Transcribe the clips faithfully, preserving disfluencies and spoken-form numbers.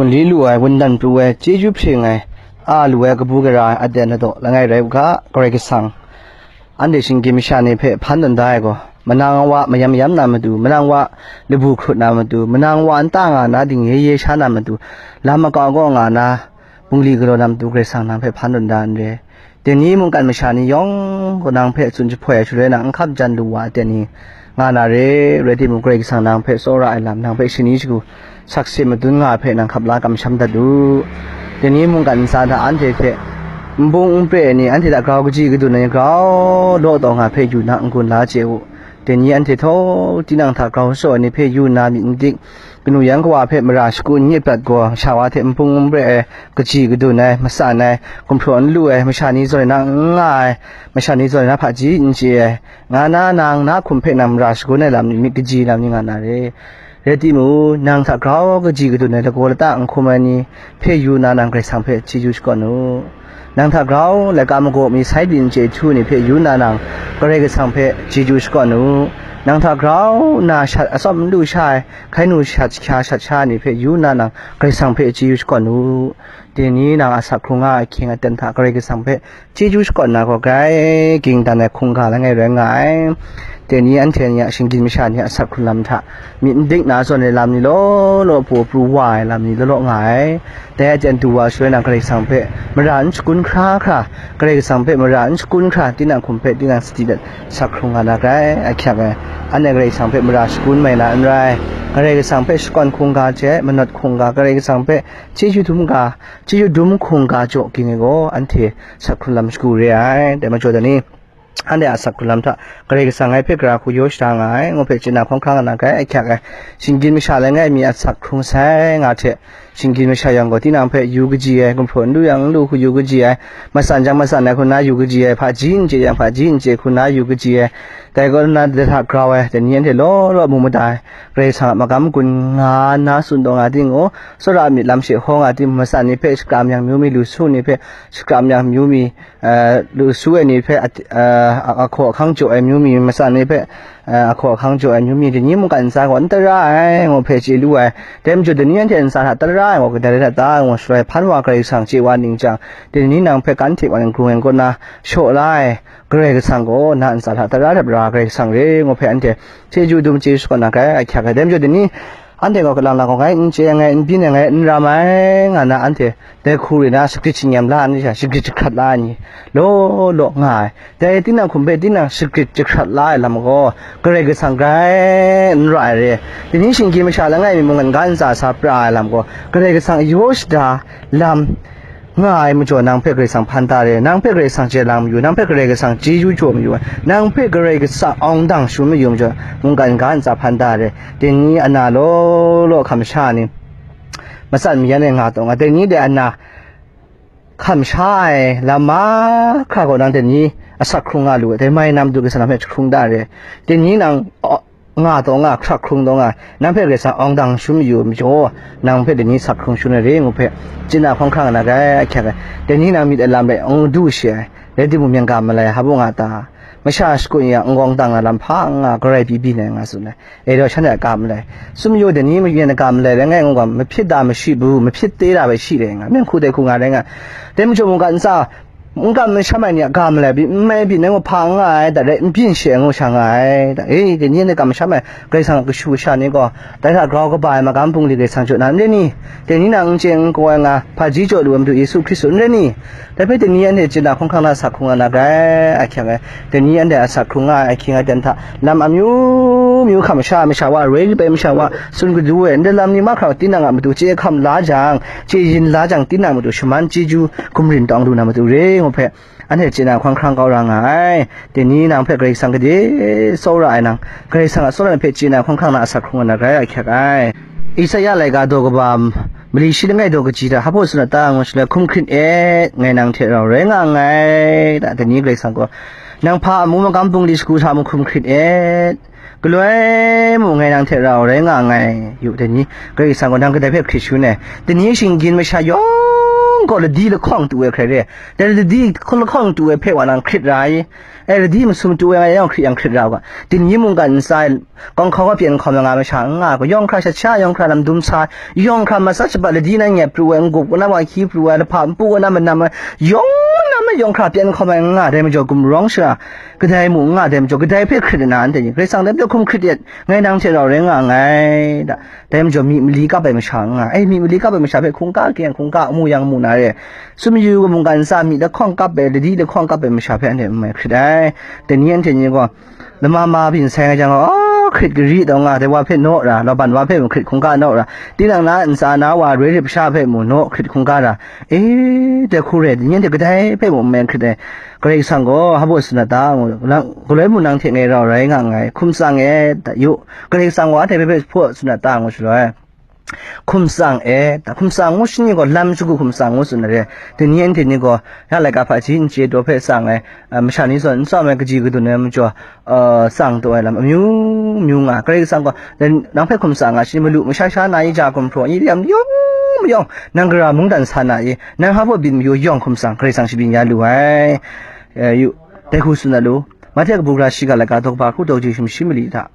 Li lu ai, wundan pru ai, chyeju hpring ai, a lu ai kabu gara ai aten ladaw langai rai u ga, Karai Kasang, anhte shinggyim masha ni hpe hpan tawn da ai gaw, manang wa mayam mayam na matu, manang wa labu hkrut na matu, manang wa nta nga na dingye ye sha na matu, lam makau kaw nga na, bungli galaw na matu, Karai Kasang nang hpe hpan tawn da n re. Dai ni mungkan masha ni yawng gaw nang hpe tsun jahpoi ai shaloi na, n hkap jan lu wa ai aten ni nga na re, rai timung, Karai Kasang nang hpe tsawra ai lam, nang hpe shani shagu sakse madun nga ai hpe nang hkap la kamsham dat u. Dai ni mungkan ntsa hta anhte hte nbung n pre ai ni, anhte hta grau kaji kadun ai ni, grau law taw nga hpe yu na n-gun la chye u. Dai ni anhte htaw tinang hta grau shaw ai ni hpe yu nna myit n dik, kanu yan kawa hpe mara shakun myit prat gaw, sha wa hte nbung n pre ai, kaji kadun ai, matsan ai, gumhpraw n lu ai, masha ni zawn na n nga ai, masha ni zawn na hpaji n chye ai, nga na, nang na hkum hpe nang mara shagun ai lam ni, myit kaji lam ni nga na re. Rai timung, nang hta grau kaji kadun ai lagaw lata n hkum ai ni hpe yu na, nang Karai Kasang hpe chyeju shakawn u. Nang hta grau laika magaw mi, sai byin chye htu ni hpe yu na, nang Karai Kasang hpe chyeju shakawn u. Nang hta grau na shat atsawm n lu sha ai, hkai nu shat sha, shat sha ni hpe yu na, nang Karai Kasang hpe chyeju shakawn u. Dai ni nang asak hkrung nga ai ahkying aten hta Karai Kasang hpe chyeju shakawn na gaw, grai ging dan ai hkungga langai rai nga ai. Dai ni anhte ni a shinggyim masha ni a asak hkrung lam hta myit n dik na zawn ai lam ni law law, paw pru wa ai lam ni law law nga ai. Dai aten du wa shaloi na, Karai Kasang hpe mara n shakun hkra hkra, Karai Kasang hpe mara n shakun hkra, tinang hkum hpe tinang sadi dat sak hkrung nga na grai ahkyak ai. Anhte Karai Kasang hpe mara shakun mai na n rai. Karai Kasang hpe shakawn hkungga hte manawt hkungga, Karai Kasang hpe chyeju dum ga, chyeju dum hkungga jaw ging ai gaw, anhte sak hkrung lam shagu re ai. Dai majaw dai ni, anhte a sak hkrung lam hta Karai Kasang ngai hpe gara hku yaw shada nga ai, ngu hpe chye na hkawng hkra nga na grai ahkyak ai. Shinggyim masha langai mi a sak hkrung sai nga hte, shinggyim masha yang gaw, tinang hpe yu kaji ai, gumhpraw n lu yang n lu hku yu kaji ai, matsan jang matsan ai hku na yu kaji ai, hpaji n chye yang hpaji n chye hku na yu kaji ai, dai gaw na, dai hta grau ai, dai ni anhte law law mu mada ai, Karai Kasang a magam gun nga nna tsun taw nga ting gaw, tsawra a myit lam she hkaw nga ting, matsan ni hpe shakram yang amyu mi, lu su ni hpe shakram yang amyu mi, eh, lu su ai ni hpe at-, eh, ahkaw ahkang jaw ai amyu mi, matsan ni hpe, eh, ahkaw ahkang jaw ai amyu mi, dai ni mungkan ntsa gaw n tara ai, ngu hpe chye lu ai. Dai majaw, dai ni anhte ntsa hta tara ai gaw, kadai rai hta ta, ngu shaloi, hpan wa Karai Kasang chye wa ning chyang, dai ni nang hpe kan hte wa ning grung ai kaw na, shaw la ai Karai Kasang gaw, na ntsa hta tara rap ra Karai Kasang re, ngu hpe anhte chyeju dum chyeju shakawn na grai ahkyak ai. Dai majaw, dai ni anhte gaw, kalang lang gaw ngai n chye ai, ngai n byin ai, ngai n ram ai, nga na, anhte dai hku re na shagrit shingnyam la ai ni sha, shagrit jahkrat la ai ni law law nga ai. Dai tinang hkum hpe tinang shagrit jahkrat la ai lam gaw, Karai Kasang grai n ra ai re. Dai ni shinggyim masha langai mi mungkan ga ntsa sa pra ai lam gaw, Karai Kasang yaw shada lam nga ai majaw, nang hpe Karai Kasang hpan da re, nang hpe Karai Kasang chye lang mayu, nang hpe Karai Kasang chyeju jaw mayu, nang hpe Karai Kasang awng dang shangun mayu majaw, mungkan ga ntsa hpan da re. Dai ni ana law law hkam sha ni, matsan mayan ai nga taw nga, dai ni dai ana hkam sha ai lam mahkra gaw, nang dai ni asak hkrung nga lu ai, dai mai na matu Karai Kasang nang hpe jahkrung da re. Dai ni nang, aw, nga taw nga, hkrak hkrung taw nga, nang hpe Karai Kasang awng dang shangun mayu majaw, nang hpe dai ni sak hkrung shangun ai re, ngu hpe chye na hkawng hkra nga na grai ahkyak ai. Dai ni nang myit ai lam rai n du shi ai, rai timung, myen ga malai hpa nga ta? Masha shakut ya n-gawng dang na lam hpa n nga, garai pyi byin ai nga tsun ai. E rau shanhte a ga malai, sum yu, dai ni myen a ga malai rai nga ai, ngu ga, mahpyit da mashi bu, mahpyit te da bai shi rai nga, myen hku dai hku nga rai nga. Dai majaw mungkan ntsa, n kam n sham ai ni a ga malai, n mai byin ai ngu hpa n nga ai, da rai n byin shi ai ngu sha nga ai, da, e, dai ni a kam sham ai, Karai Kasang a kashu kasha ni gaw, dai hta grau kaba ai magam bungli Karai Kasang jaw na n re ni? Dai ni nang n chye n kaw ai nga, hpaji jaw lu ai Madu Yesu Hkristu n re ni? Dai hpe dai ni anhte chye na hkawng hkang na sak hkrung nga na grai ahkyang e, dai ni anhte a sak hkrung nga ai ahkying aten hta, lam amyu myu hkam sha ai masha wa, roi rai masha wa, tsun kadu ai, ndai lam ni mahkra tinang a matu chye hkam la jang, chye yin la jang, tinang a matu shaman chyeju gumrin tawng lu na matu re, ngu hpe, anhte chye na hkawng hkrang kau ra nga ai. Dai ni nang hpe Karai Kasang gade tsawra ai nang, Karai Kasang a tsawra hpe chye na hkawng hkrang na a sak hkrung nga na grai ahkyak ai. Isaya laika daw kaba mali shi langai daw kaji hta, hpa baw tsun a ta ngu shaloi, hkum hkrit et, ngai nang hte rau rai nga nngai, da, dai ni Karai Kasang gaw, nang hpa amu magam bungli shagu hta mung hkum hkrit et, galoi mung ngai nang hte rau rai nga nngai, yu, dai ni Karai Kasang gaw nang kadai hpe hkrit shangun ai? Dai ni shinggyim masha yawng gaw ladi lahkawng tu ai hkrai re. Dai ladi lahkawng tu ai hpe wa nang hkrit ra ai. E, ladi masum tu ai nga yang hkrit yang hkrit ra u ga. Dinghni mungkan ntsa e, kawng hkau wa pyen hkawm ai nga masha n nga, yawng hkra shat sha, yawng hkra lam dum sa, yawng hkra matsat shabat ladi na nyep pru ai, n-gup na wa hkyi pru ai, lahpa npu na manam ai, yawng manam ai yawng hkra pyen hkawm ai n nga, dai majaw gumrawng shara, kadai mu n nga, dai majaw kadai hpe hkrit na, anhte ni Karai Kasang dai majaw hkum hkrit yet, ngai nang hte rau rai nga nngai, da. Dai majaw myi mali kap ai masha n nga, e, myi mali kap ai masha hpe hkungga hkyeng hkungga mu yang mu na re. Sumyu mungkan ntsa myi lahkawng kap ai, ladi lahkawng kap ai masha hpe anhte n mai hkrit ai. Dai ni anhte ni gaw, lama ma byin sai nga jang, aw, hkrit gari taw nga, dai wa hpe naw ra, laban wa hpe mung hkrit hkungga naw ra, tinang na ntsa na wa roi rip sha hpe mung naw hkrit hkungga ra, e, dai hku rai, dai ni anhte kadai hpe mung n mai hkrit ai. Karai Kasang gaw hpa baw tsun na ta, ngu, nang, galoi mung nang hte ngai rau rai nga nngai, hkum tsang e, da, yu, Karai Kasang gaw anhte hpe hpa baw tsun na ta, ngu shaloi, hkum tsang e, da, hkum tsang ngu shani gaw lam shagu hkum tsang ngu tsun na re. Dai ni anhte ni gaw, ya laika hpaji n chye daw hpe tsang ai, a, masha ni zawn n tsawm ai kaji kadun ai majaw, a, tsang taw ai lam amyu myu nga. Karai Kasang gaw, dai nang hpe hkum tsang nga, shi malu masha sha na i, ja gumhpraw i, lam yawng mayawng, nang gara mungdan sa na i, nang hpa baw byin mayu yawng hkum tsang, Karai Kasang shabyin ya lu ai. E, yu, dai hku tsun na lu. Mahte kabu gara shiga laika daw kaba hkru daw ji sumshi mali hta,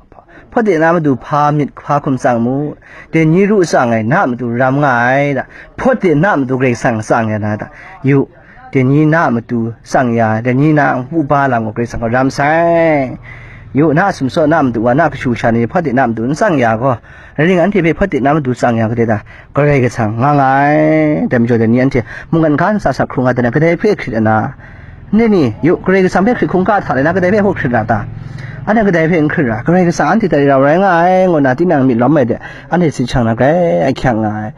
hpawt de na matu hpa myit hpa hkum tsang mu, dai ni ru tsang ai na matu ram nga ai, da, hpawt de na matu Karai Kasang tsang ya na, da, yu, dai ni na matu tsang ya, dai ni na npu ba lam gaw Karai Kasang gaw ram sai, yu, na a sumsaw na matu wa na kashu kasha ni hpawt de na matu n tsang ya gaw, rai ning anhte hpe hpawt de na matu tsang ya gade da, Karai Kasang nga nga ai, dai majaw dai ni anhte mungkan hka ntsa sa hkrung nga, dai na kadai hpe hkrit ana, Ni ni, yu, Karai Kasang hpe hkrit hkungga hta le na kadai hpe hkrit ra ta? Anhte kadai hpe n hkrit ra, Karai Kasang anhte hta e rau rai nga ai, ngu na tinang myit lawm ai de, anhte sit shang na grai ahkyak nga ai.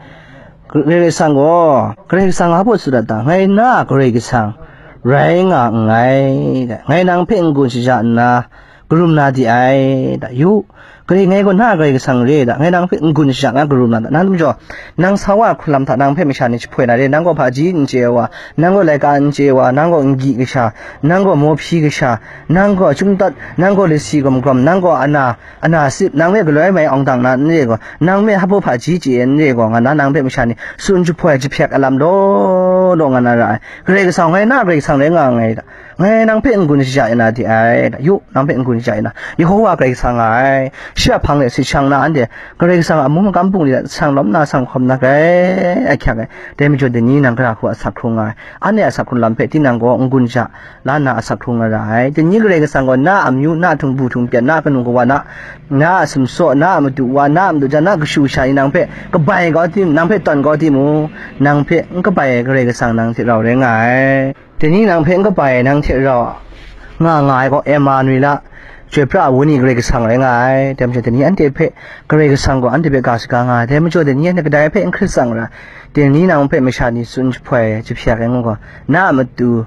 Karai Kasang gaw, Karai Kasang hpa baw tsun dat ta, ngai na a Karai Kasang rai nga nngai, ngai nang hpe n-gun shaja nna, karum na de ai, da, yu, Karai, ngai gaw na a Karai Kasang re, da, ngai nang hpe n-gun shaja na karum na, da, nang dum jaw, nang sa wa hkrum lam hta nang hpe masha ni jahpoi na re, nang gaw hpaji n chye ai wa, nang gaw laika n chye ai wa, nang gaw n-gyi kasha, nang gaw mawhpyi kasha, nang gaw chyum dat, nang gaw lasi gawm gawm, nang gaw ana, ana sip, nang hpe galoi mai awng dang na n re gaw, nang hpe hpa baw hpaji chye ai n re gaw, nga na nang hpe masha ni tsun jahpoi jahpyak ai lam law law nga na ra ai. Karai Kasang, ngai na a Karai Kasang rai nga nngai, da. Ngai nang hpe n-gun shaja ya na de ai, da, yu, nang hpe n-gun shaja ya na, Yehowa Karai Kasang nga ai, shi a hpang de sit shang na anhte, Karai Kasang a amu makam bungli hta sang lawm na, sang hkawm na grai ahkyak ai, dai majaw dai ni nang gara hku asak hkrung nga ai, anhte asak hkrung lam hpe tinang gaw n-gun shaja la nna asak hkrung nga ra ai, dai ni Karai Kasang gaw na a amyu, na a htingbu htingpyan, na a kanu kawa, na, na a sumsaw, na a madu wa, na a madu jan, na a kashu kasha ni nang hpe kabai kau tim, nang hpe tawn kau timung, nang hpe n kabai ai Karai Kasang nang hte rau rai nga ai. Dai ni nang hpe n kabai ai nang hte rau nga nga ai gaw, Emanuela, chyoi pra ai Wenyi Karai Kasang rai nga ai. Dai majaw, dai ni anhte hpe Karai Kasang gaw anhte hpe ga saga nga ai. Dai majaw, dai ni anhte kadai hpe n hkrit tsang ra, dai ni nang hpe masha ni tsun jahpoi jahpyak ai ngu gaw, na a matu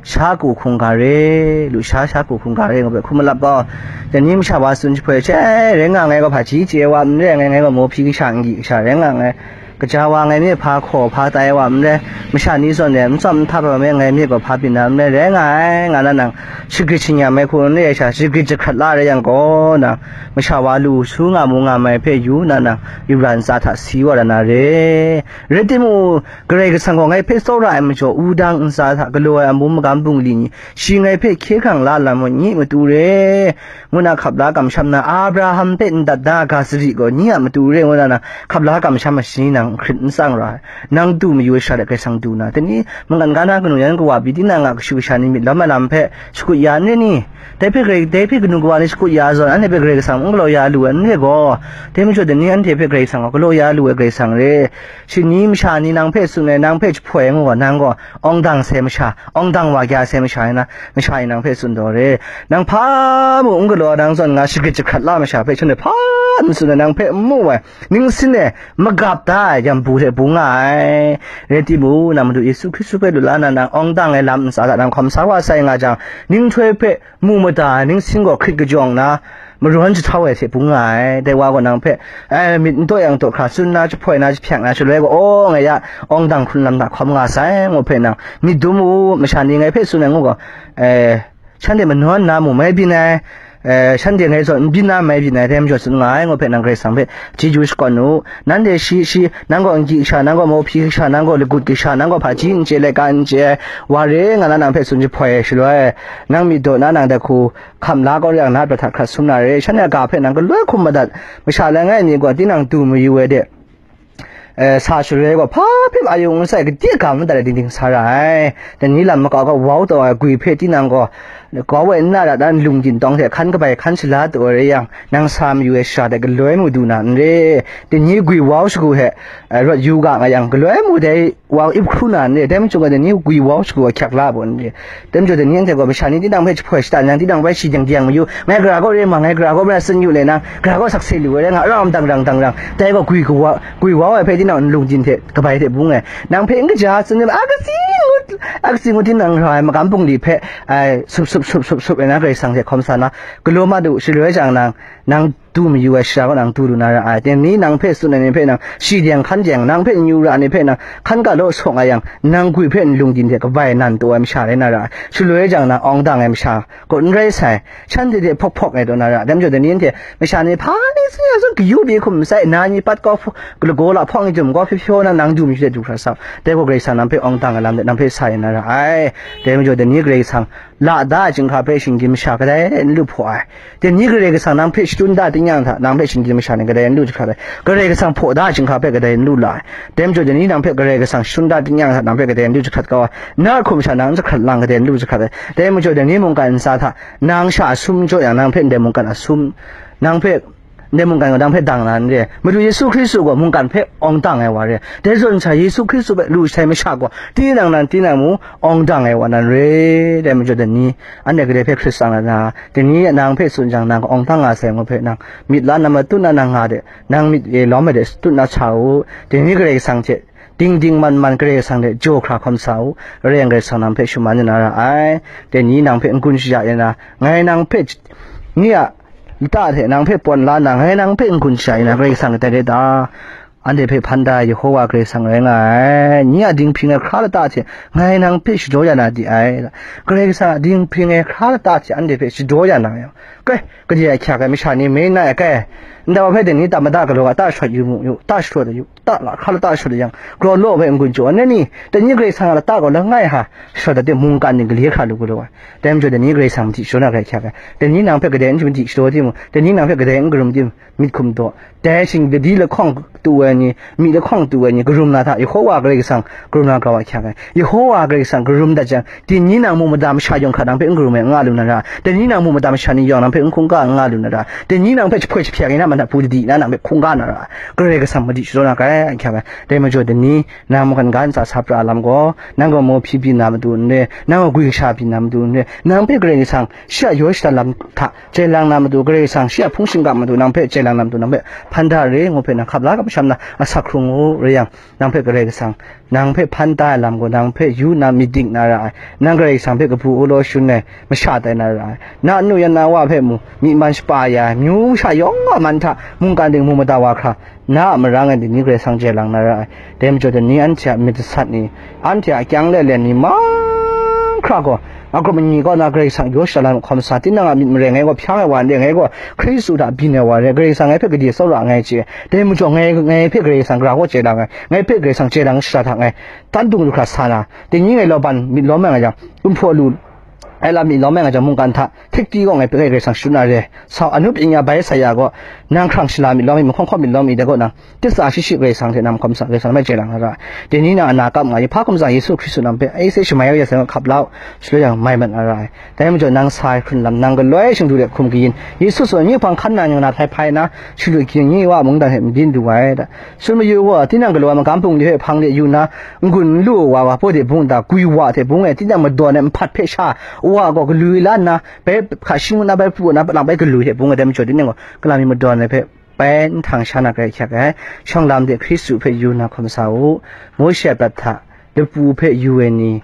sha ku hkungga re, lusha sha ku hkungga re ngu hpe hkum malap gaw, dai ni masha wa tsun jahpoi, she, rai nga ngai gaw hpaji chye ai wa n re, ngai, ngai gaw mawhpyi kasha, n-gyi kasha rai nga ngai. Kaja wa ngai mi hpa hkaw hpa tai wa n rai, masha ni zawn e n tsawm n htap ai wa mi ngai mi gaw hpa byin na n rai, rai nga ai, nga na nang, shagrit shingya mai hku n re ai sha, shagrit jahkrat la rai yang gaw, nang masha wa lu su nga mu nga mai hpe yu na nang, yu ra ntsa hta si wa ra na re. Rai timung, Karai Kasang gaw ngai hpe tsawra ai majaw, wudang ntsa hta galaw ai amu magam bungli ni, shi ngai hpe hkye hkrang la lam mung, nyi matu re. Ngu na hkap la kamsham na, Abraham hpe ndat na ga sari gaw, nyi a matu re ngu na, nang hkap la kamsham ai shani nang hkrit n tsang ra ai. Nang du mayu ai sha de Karai Kasang du na, dai ni mungkan ga na kanu yan kawa pyi, tinang a kashu kasha ni myit lawm ai lam hpe shakut ya n re ni? Dai hpe Karai, dai hpe kanu kawa ni shakut ya zawn, anhte hpe Karai Kasang n galaw ya lu ai n re gaw, dai majaw dai ni anhte hpe Karai Kasang gaw galaw ya lu ai Karai Kasang re. Shani masha ni nang hpe tsun ai, nang hpe jahpoi ai ngu gaw, nang gaw awng dang sai masha, awng dang wa kya sai masha rai na, masha ni nang hpe tsun taw re. Nang hpa mung n galaw, nang zawn nga shagrit jahkrat la masha hpe shanhte hpa n tsun ai, nang hpe n mu ai, ningsin e magap da ai yambu hte bung nga ai. Rai timung, nang Madu Yesu Hkristu hpe lu la na, nang awng dang ai lam ntsa hta nang hkawm sa wa sai nga jang, ninghtoi hpe mu mada ai ningsin gaw hkrit kajawng na, marawn jahtau ai hte bung nga ai. Dai wa gaw nang hpe, e, myit n taw yang taw hkra tsun na, jahpoi na, jahpyak na, shaloi gaw, aw, ngai ya, awng dang hkrun lam hta hkawm nga sai, ngu hpe nang myit dum u, masha ni ngai hpe tsun ai ngu gaw, e, shanhte manawn na mu mai byin ai, Eh, shanhte ngai zawn n byin na mai byin ai, dai majaw tsun nga ai, ngu hpe nang Karai Kasang hpe chyeju shakawn u. Nanhte shi, shi, nang gaw n gyi kasha, nang gaw mawhpyi kasha, nang gaw lagut kasha, nang gaw hpaji n chye, laika n chye ai, wa re nga na nang hpe tsun jahpoi ai shaloi, nang myit daw na nang dai hku hkam la kau yang, na prat hta hkrat sum na re, shanhte a ga hpe nang galoi hkum madat, masha langai mi gaw tinang du mayu ai de. Eh, sa shaloi gaw, hpa hpe a yung n sai, gade ga madat ai dingding sa ra ai. Dai ni lam makau ga wau taw ai gwi hpe tinang gaw, kau ai n na ra dan lung dintawng hte hkan kabai hkan shala taw ai rai yang, nang sa mayu ai sha dai galoi mu du na n re. Dai ni gwi wau shagu hte, eh, rawt yu ga nga yang, galoi mu dai wau ip hkru na n re. Dai majaw gaw, dai ni gwi wau shagu ahkyak la ai baw n re. Dai majaw, dai ni anhte gaw, masha ni tinang hpe jahpoi shada nang, tinang bai shi deng deng mayu, ngai gara gaw re ma, ngai gara gaw mara tsun yu le nang, gara gaw sakse lu ai rai nga, aram dang rang dang rang, dai gaw gwi kawa, gwi wau ai hpe tinang nlung jin hte kabai hte bung ai, nang hpe n kaja tsun ai, a katsi ngut, a katsi ngut tinang ra ai magam bungli hpe, ai, sup, sup, sup, sup, sup, ai na Karai Kasang hte hkawm sa na, galaw mat u, shaloi jang nang, nang du mayu ai sha gaw nang du lu na ra ai. Dai ni nang hpe tsun ai ni hpe nang shi deng hkan deng, nang hpe n yu ra ai ni hpe nang hkan ga law sawng ai yang, nang gwi hpe nlung jin hte kabai nan taw ai masha rai na ra ai. Shaloi jang nang awng dang ai masha gaw n rai sai, shanhte hte hpawk hpawk ai taw na ra ai. Dai majaw, dai ni anhte masha ni hpa ni tsun ya tsun, kayu pyi hkum n sai, na ni pat kau hpu-, lagaw la hpawng ni jum gaw hpyaw hpyaw na nang du mayu hte du hkra sa u. Dai gaw Karai Kasang nang hpe awng dang ai lam de, nang hpe sa ya na ra ai. Dai majaw, dai ni Karai Kasang la da ai chyinghka hpe shinggyim masha kadai n lu hpaw ai. Dai ni Karai Kasang nang hpe shadun da ting yang hta, nang hpe shinggyim masha ni kadai n lu jahkrat ai. Karai Kasang hpaw da ai chyinghka hpe kadai n lu la ai. Dai majaw, dai ni nang hpe Karai Kasang shadun da ting yang hta, nang hpe kadai n lu jahkrat kau ai. Na hkum sha nang n jahkrat lang, kadai n lu jahkrat ai. Dai majaw, dai ni mungkan ntsa hta, nang sha a sum jaw yang, nang hpe ndai mungkan a sum, nang hpe ndai mungkan gaw nang hpe dang na n re. Madu Yesu Hkristu gaw mungkan hpe awng dang ai wa re. Dai zawn sha Yesu Hkristu hpe lu shatai masha gaw, tinang nan, tinang mu awng dang ai wa nan re. Dai majaw, dai ni anhte kadai hpe hkrit tsang na, dai ni nang hpe tsun jang, nang awng dang nga sai ngu hpe nang myit la na matut na nang nga de, nang myit e lawm ai de tut na sa u. Dai ni Karai Kasang hte ding ding man man Karai Kasang hte jaw hkra hkawm sa u. Rai yang Karai Kasang nang hpe shaman ya na ra ai. Dai ni nang hpe n-gun shaya ya na, ngai nang hpe, ni a lata hte nang hpe pawn la nna, ngai nang hpe n-gun shaya ya na, Karai Kasang kadai rai ta? Anhte hpe hpan da ai Yehowa Karai Kasang rai nga ai. Ni a dinghpring ai hkra lata hte ngai nang hpe shadaw ya na di ai. Karai Kasang a dinghpring ai hkra lata hte anhte hpe shadaw ya na yang, kai, kaji a ahkyak ai masha ni me na e kai. Ndai wa hpe dai ni ta mada galaw ga ta shawt yu mu yu, ta shawt yu, ta la hkra lata shawt yang, galaw law hpe n-gun jaw ai ni, dai ni Karai Kasang a lata gaw langai ha shawt dat de, mungkan ni gale hkra lu galaw ai. Dai majaw, dai ni Karai Kasang madi shadaw na hkra ahkyak ai. Dai ni nang hpe kadai n madi shadaw timung, dai ni nang hpe kadai n karum timung, myit hkum daw. Dai shing gadi lahkawng tu ai ni, myi lahkawng tu ai ni, karum na hta, Yehowa Karai Kasang karum na grau ahkyak ai. Yehowa Karai Kasang karum dat jang, dai ni nang mu mada masha yawng hkra nang hpe n karum ai, n nga lu na ra. Dai ni nang mu mada masha ni yawng nang hpe n hkungga n nga lu na ra. Dai ni nang hpe jahpoi jahpyak ai na, man hta pudadi na nang hpe hkungga na ra. Karai Kasang madi shadaw na hkra ahkyak ai. Dai majaw, dai ni nang mungkan ga ntsa sa pra lam gaw, nang gaw mawhpyi byin na matu n re, nang gaw gwi kasha byin na matu n re, nang hpe Karai Kasang shi a yaw shada lam hta chye lang na matu, Karai Kasang shi a hpung shingkang matu nang hpe chye lang na matu, nang hpe hpan da re ngu hpe nang hkap la kamsham na asak hkrung u rai yang, nang hpe Karai Kasang, nang hpe hpan da ai lam gaw, nang hpe yu nna myit dik na ra ai, nang Karai Kasang hpe kabu galaw shun ai masha tai na ra ai, na nu yan na wa hpe mu, myi man shapa ya ai, myu masha yawng a man hta mungkan ding mu mada wa hkra, na a marang e dai ni Karai Kasang chye lang na ra ai. Dai majaw, dai ni anhte a myit dasat ni, anhte a kyang le len ni mahkra gaw, a grup ni kaw na Karai Kasang yaw shada lam hkawm sa, tinang a myit mare ngai gaw hpyang ai wa n re, ngai gaw Hkristu hta byin ai wa re, Karai Kasang ngai hpe gade tsawra ngai chye. Dai majaw ngai, ngai hpe Karai Kasang gara gaw chye lang ai, ngai hpe Karai Kasang chye lang shada hta ngai tan dung lu hkra sa na, dai ni ngai laban myit lawm ai nga jang, kumhpaw lu ai lam myit lawm ai nga jang, mungkan hta htikti gaw ngai hpe Karai Kasang shadut na re. Sau, anup nya bai sa ya gaw, nang hkrang shala myit lawm mi, mahkawng hkaw myit lawm mi, dai gaw nang, Tisa shi shi Karai Kasang hte nang hkawm sa, Karai Kasang hpe chye lang na ra. Dai ni nang a na kap nga, hpa hkum tsang Yesu Hkristu nang hpe ai se shamai ya sai hkap la u, shaloi yang mai mat na ra ai. Dai majaw nang sa ai hkrun lam, nang galoi shingdu de hkum kayin, Yesu tsun ai, nyi hpang hkan na, nang na htai hpai na, shingdu hkyin, nyi wa mungdan hte madin du ai, da. Tsun mayu gaw, tinang galaw ai magam bungli hpe hpang de yu nna, n-gun n lu ai wa, wa hpaw de bung nta, gwi wa hte bung e, tinang madawn ai nhpat hpe sha, wa gaw galwi la nna, bai hka shi ngut na, bai pru na, palang bai galwi hte bung ai, dai majaw tinang gaw, kalam mi madawn ai hpe, bai nhtang sha na grai hkyak ai, shawng lam de Hkristu hpe yu na hkawm sa u. Mawshe a prat hta lapu hpe yu ai ni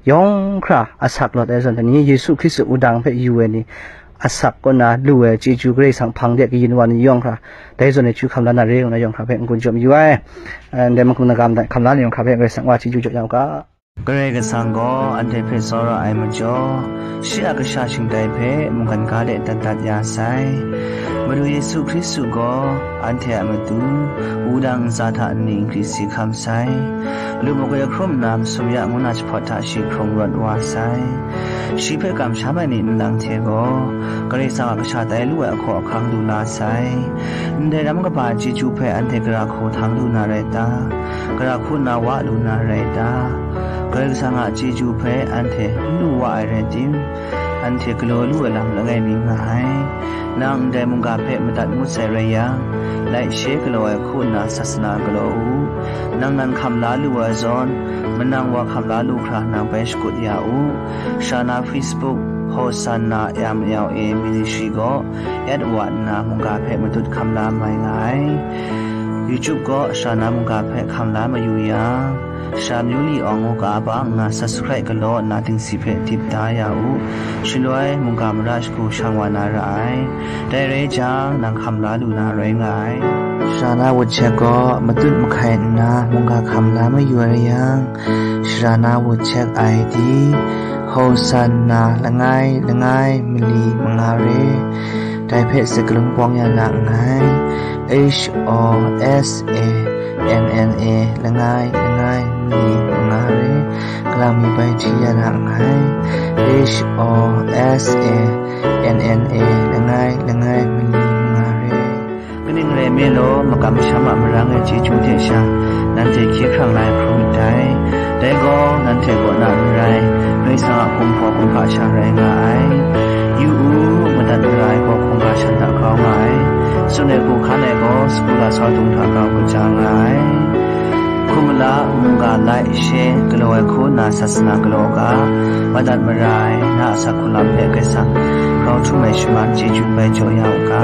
yawng hkra asak lawt ai zawn, dai ni Yesu Hkristu wudang hpe yu ai ni asak kaw na lu ai chyeju Karai Kasang hpang de kayin wa ni yawng hkra, dai zawn e chyu hkam la na re ngu na yawng hkra hpe n-gun jaw mayu ai. Ndai mahkung nagam hta hkam la ni yawng hkra hpe Karai Kasang wa chyeju jaw ya u ga. Karai Kasang gaw anhte hpe tsawra ai majaw, shi a kasha shingtai hpe mungkan ga de dat dat ya sai. Madu Yesu Hkristu gaw anhte a matu, wudang ntsa hta nni nkri si hkam sai. Lu magoi hkrum nna masum ya ngu na jahpawt hta shi hkrung rawt wa sai. Shi hpe kamsham ai ni nlang hte gaw, Karai Kasang a kasha tai lu ai ahkaw ahkang lu la sai. Ndai ram kaba chyeju hpe anhte gara hku htang lu na rai ta? Gara hku na wa lu na rai ta? Karai Kasang a chyeju hpe anhte n lu wa ai rai tim, anhte galaw lu ai lam langai mi nga ai. Nang ndai mungga hpe madat ngut sai rai yang, laishe galaw ai hku nna sasana galaw u. Nang nan hkam la lu ai zawn, manang wa hkam la lu hkra nang bai shakut ya u. Sha na Facebook, Hosanna M L A Ministry gaw, at wa nna mungga hpe matut hkam la mai nga ai. YouTube gaw sha na mungga hpe hkam la mayu yang, Sha Myu Li Awng ngu ga ba nna subscribe galaw nna dingsi hpe dip da ya u. Shaloi mungga mara shagu shang wa na ra ai. Dai rai jang, nang hkam la lu na rai nga ai. Sha na WhatsApp gaw matut mahkai nna mungga hkam la mayu ai yang, Sha na WhatsApp I D, Hosanna langai langai mali manga re. Dai hpe sakalun bawng ya na nngai. H O S A N N A langai langai mali manga re. Kalang mi bai hti ya na nngai. H O S A N N A langai langai mali manga re. Kaning rai nme law, makam masham a marang ai chyeju hte sha, nanhte hkye hkrang la ai hkrum myit dai. Dai gaw, nanhte kaw na n rai, Karai Kasang a kumhpaw kumhpa sha rai nga ai. Yu u, madat mara ai gaw hkungga shan hta grau nga ai. Tsun ai hku hkan ai gaw, sagu lasau dung hta grau kaja nga ai. Hkum mala, mungga laishe galaw ai hku nna sasana galaw u ga, madat mara ai na a asak hku lam hpe Karai Kasang grau htum ai shaman chyeju bai jaw ya u ga.